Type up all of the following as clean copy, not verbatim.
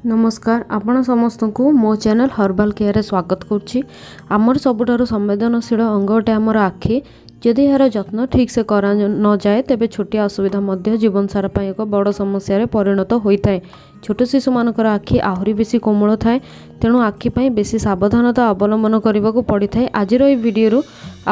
ନମସ୍କାର, ଆପଣ ସମସ୍ତଙ୍କୁ ମୋ ଚ୍ୟାନେଲ୍ ହର୍ବାଲ୍ କେୟାରରେ ସ୍ୱାଗତ କରୁଛି। ଆମର ସବୁଠାରୁ ସମ୍ବେଦନଶୀଳ ଅଙ୍ଗ ଅଟେ ଆମର ଆଖି। ଯଦି ଏହାର ଯତ୍ନ ଠିକ୍ସେ କରା ନଯାଏ, ତେବେ ଛୋଟିଆ ଅସୁବିଧା ମଧ୍ୟ ଜୀବନସାରା ପାଇଁ ଏକ ବଡ଼ ସମସ୍ୟାରେ ପରିଣତ ହୋଇଥାଏ। ଛୋଟ ଶିଶୁମାନଙ୍କର ଆଖି ଆହୁରି ବେଶୀ କୋମଳ ଥାଏ, ତେଣୁ ଆଖି ପାଇଁ ବେଶୀ ସାବଧାନତା ଅବଲମ୍ବନ କରିବାକୁ ପଡ଼ିଥାଏ। ଆଜିର ଏହି ଭିଡ଼ିଓରୁ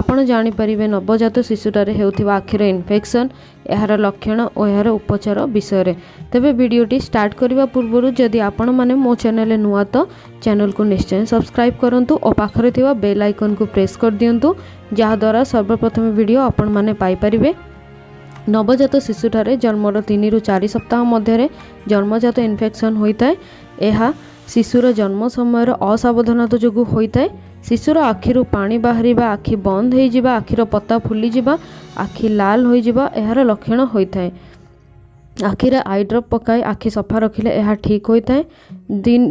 ଆପଣ ଜାଣିପାରିବେ ନବଜାତ ଶିଶୁଠାରେ ହେଉଥିବା ଆଖିର ଇନଫେକ୍ସନ୍, ଏହାର ଲକ୍ଷଣ ଓ ଏହାର ଉପଚାର ବିଷୟରେ। ତେବେ ଭିଡ଼ିଓଟି ଷ୍ଟାର୍ଟ କରିବା ପୂର୍ବରୁ ଯଦି ଆପଣମାନେ ମୋ ଚ୍ୟାନେଲରେ ନୂଆ, ତ ଚ୍ୟାନେଲକୁ ନିଶ୍ଚୟ ସବସ୍କ୍ରାଇବ୍ କରନ୍ତୁ ଓ ପାଖରେ ଥିବା ବେଲ୍ ଆଇକନ୍କୁ ପ୍ରେସ୍ କରିଦିଅନ୍ତୁ, ଯାହାଦ୍ୱାରା ସର୍ବପ୍ରଥମେ ଭିଡ଼ିଓ ଆପଣମାନେ ପାଇପାରିବେ। ନବଜାତ ଶିଶୁଠାରେ ଜନ୍ମର 3ରୁ 4 ସପ୍ତାହ ମଧ୍ୟରେ ଜନ୍ମଜାତ ଇନଫେକ୍ସନ୍ ହୋଇଥାଏ। ଏହା ଶିଶୁର ଜନ୍ମ ସମୟର ଅସାବଧାନତା ଯୋଗୁଁ ହୋଇଥାଏ। ଶିଶୁର ଆଖିରୁ ପାଣି ବାହାରିବା, ଆଖି ବନ୍ଦ ହୋଇଯିବା, ଆଖିର ପତା ଫୁଲିଯିବା, ଆଖି ଲାଲ ହୋଇଯିବା ଏହାର ଲକ୍ଷଣ ହୋଇଥାଏ। ଆଖିରେ I drop ପକାଇ ଆଖି ସଫା ରଖିଲେ ଏହା ଠିକ୍ ହୋଇଥାଏ।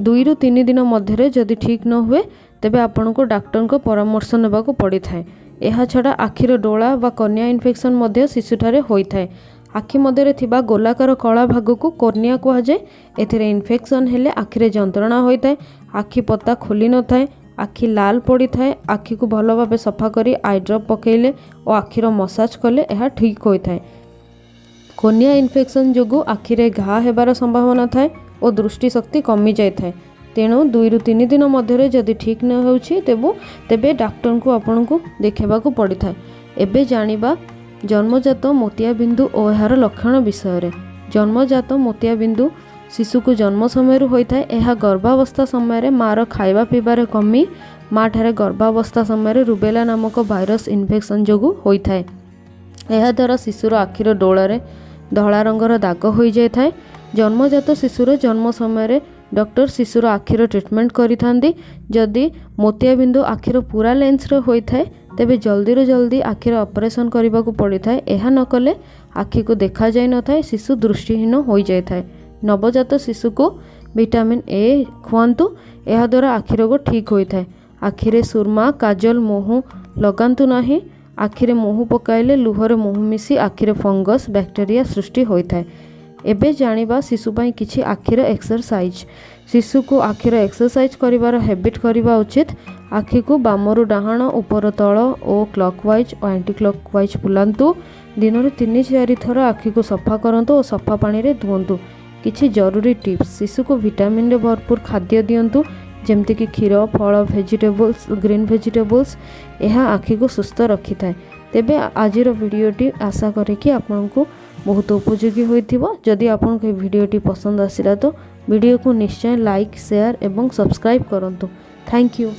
2ରୁ 3 ଦିନ ମଧ୍ୟରେ ଯଦି ଠିକ୍ ନ ହୁଏ, ତେବେ ଆପଣଙ୍କୁ ଡାକ୍ତରଙ୍କ ପରାମର୍ଶ ନେବାକୁ ପଡ଼ିଥାଏ। ଏହାଛଡ଼ା ଆଖିର ଡୋଳା ବା କର୍ନିଆ ଇନଫେକ୍ସନ୍ ମଧ୍ୟ ଶିଶୁଠାରେ ହୋଇଥାଏ। ଆଖି ମଧ୍ୟରେ ଥିବା ଗୋଲାକାର କଳା ଭାଗକୁ କର୍ନିଆ କୁହାଯାଏ। ଏଥିରେ ଇନଫେକ୍ସନ୍ ହେଲେ ଆଖିରେ ଯନ୍ତ୍ରଣା ହୋଇଥାଏ, ଆଖି ପତା ଖୋଲି ନଥାଏ, ଆଖି ଲାଲ ପଡ଼ିଥାଏ। ଆଖିକୁ ଭଲ ଭାବେ ସଫା କରି I drop ପକାଇଲେ ଓ ଆଖିର ମସାଜ କଲେ ଏହା ଠିକ୍ ହୋଇଥାଏ। କର୍ନିଆ ଇନଫେକ୍ସନ୍ ଯୋଗୁଁ ଆଖିରେ ଘା ହେବାର ସମ୍ଭାବନା ଥାଏ ଓ ଦୃଷ୍ଟିଶକ୍ତି କମିଯାଇଥାଏ। ତେଣୁ 2ରୁ 3 ଦିନ ମଧ୍ୟରେ ଯଦି ଠିକ୍ ନ ହେଉଛି, ତେବେ ଡାକ୍ତରଙ୍କୁ ଆପଣଙ୍କୁ ଦେଖାଇବାକୁ ପଡ଼ିଥାଏ। ଏବେ ଜାଣିବା ଜନ୍ମଜାତ ମୋତିଆବିନ୍ଦୁ ଓ ଏହାର ଲକ୍ଷଣ ବିଷୟରେ। ଜନ୍ମଜାତ ମୋତିଆବିନ୍ଦୁ ଶିଶୁକୁ ଜନ୍ମ ସମୟରୁ ହୋଇଥାଏ। ଏହା ଗର୍ଭାବସ୍ଥା ସମୟରେ ମାଆର ଖାଇବା ପିଇବାରେ କମି, ମାଆଠାରେ ଗର୍ଭାବସ୍ଥା ସମୟରେ ରୁବେଲା ନାମକ ଭାଇରସ୍ ଇନଫେକ୍ସନ୍ ଯୋଗୁଁ ହୋଇଥାଏ। ଏହାଦ୍ୱାରା ଶିଶୁର ଆଖିର ଡୋଳାରେ ଧଳା ରଙ୍ଗର ଦାଗ ହୋଇଯାଇଥାଏ। ଜନ୍ମଜାତ ଶିଶୁର ଜନ୍ମ ସମୟରେ ଡକ୍ଟର ଶିଶୁର ଆଖିର ଟ୍ରିଟମେଣ୍ଟ କରିଥାନ୍ତି। ଯଦି ମୋତିଆବିନ୍ଦୁ ଆଖିର ପୁରା ଲେନ୍ସରେ ହୋଇଥାଏ, ତେବେ ଜଲ୍ଦିରୁ ଜଲ୍ଦି ଆଖିର ଅପରେସନ୍ କରିବାକୁ ପଡ଼ିଥାଏ। ଏହା ନ କଲେ ଆଖିକୁ ଦେଖାଯାଇନଥାଏ, ଶିଶୁ ଦୃଷ୍ଟିହୀନ ହୋଇଯାଇଥାଏ। ନବଜାତ ଶିଶୁକୁ ଭିଟାମିନ୍ ଏ ଖୁଆନ୍ତୁ, ଏହାଦ୍ୱାରା ଆଖି ରୋଗ ଠିକ୍ ହୋଇଥାଏ। ଆଖିରେ ସୁରମା, କାଜଲ, ମହୁ ଲଗାନ୍ତୁ ନାହିଁ। ଆଖିରେ ମହୁ ପକାଇଲେ ଲୁହରେ ମହୁ ମିଶି ଆଖିରେ ଫଙ୍ଗସ୍, ବ୍ୟାକ୍ଟେରିଆ ସୃଷ୍ଟି ହୋଇଥାଏ। ଏବେ ଜାଣିବା ଶିଶୁ ପାଇଁ କିଛି ଆଖିର ଏକ୍ସରସାଇଜ୍। ଶିଶୁକୁ ଆଖିର ଏକ୍ସରସାଇଜ୍ କରିବାର ହ୍ୟାବିଟ୍ କରିବା ଉଚିତ। ଆଖିକୁ ବାମରୁ ଡାହାଣ, ଉପର ତଳ ଓ କ୍ଲକ୍ ୱାଇଜ୍ ଓ ଆଣ୍ଟି କ୍ଲକ୍ ୱାଇଜ୍ ବୁଲାନ୍ତୁ। ଦିନରେ 3-4 ଥର ଆଖିକୁ ସଫା କରନ୍ତୁ ଓ ସଫା ପାଣିରେ ଧୁଅନ୍ତୁ। କିଛି ଜରୁରୀ ଟିପ୍ସ: ଶିଶୁକୁ ଭିଟାମିନରେ ଭରପୁର ଖାଦ୍ୟ ଦିଅନ୍ତୁ, ଯେମିତିକି କ୍ଷୀର, ଫଳ, ଭେଜିଟେବୁଲ୍ସ, ଗ୍ରୀନ୍ ଭେଜିଟେବୁଲ୍ସ। ଏହା ଆଖିକୁ ସୁସ୍ଥ ରଖିଥାଏ। ତେବେ ଆଜିର ଭିଡ଼ିଓଟି ଆଶା କରେ କି ଆପଣଙ୍କୁ ବହୁତ ଉପଯୋଗୀ ହୋଇଥିବ। ଯଦି ଆପଣଙ୍କୁ ଏହି ଭିଡ଼ିଓଟି ପସନ୍ଦ ଆସିଲା, ତ ଭିଡ଼ିଓକୁ ନିଶ୍ଚୟ ଲାଇକ୍, ସେୟାର ଏବଂ ସବସ୍କ୍ରାଇବ୍ କରନ୍ତୁ। Thank you.